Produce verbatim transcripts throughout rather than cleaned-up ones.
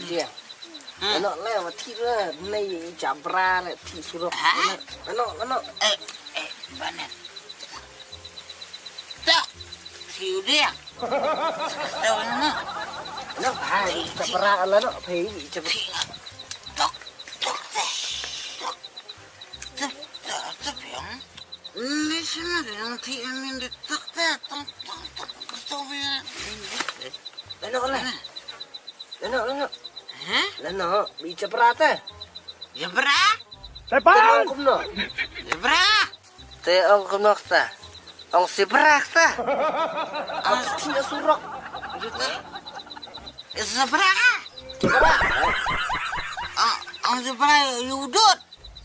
Diang. Ano le wa thi re nei jabra le thi surok. Ano ano. Eh, eh, banet. Tak. Thi u diang. Tahu na. Ano hai jabra ala no phai jabra. Tok tok. Tok tok tok yang. Ni sini dia nanti ini di tok tok tok tok tok. Ano le. Lano, lano. Hah? Lano, bi jabra te. Jabra? Tepan! Te ong kumno? Jabra? Te ong kumno kta? Ong sibra kta? Ong sibra surok. Jabra? Jabra? Ong, ong jabra yudut.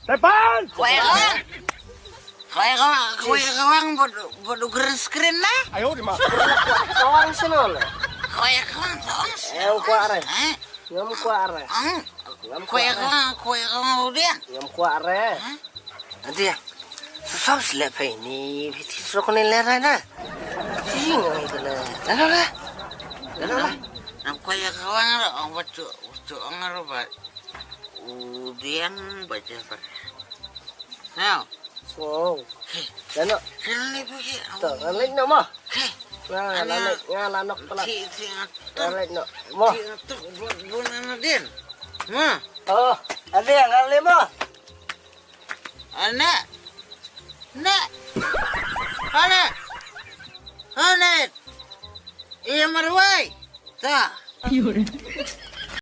Tepan! Kawai kawang, kawai kawang, kawai kawang bud bud green screen na. Ayo di ma. Kawang sino le. Kawai kawang kawang. Eh, kawang re. Eh? Ngam kawang re. Ang. Ngam Kawai kawang re. Kawang kawang udian. Ngam kawang re. Hah? Nanti ya. Susah sih le pay ni. Biti sok ni le ra na. Sing itu le. Lano le. Lano le. Nam kawai kawang ro ang batu batu ang ro ba. Udian baca ber. Now. Song. Hey. Lano. Kali pergi. To, lano mo. Hey. Nga lano nga lano pala. Ti ti ngatuk. Lano mo. Ti ngatuk bun bun ano din. Ma. Oh, ada yang kali mo. Anak. Nak. Anak. Anak. Iya marwai. Ta.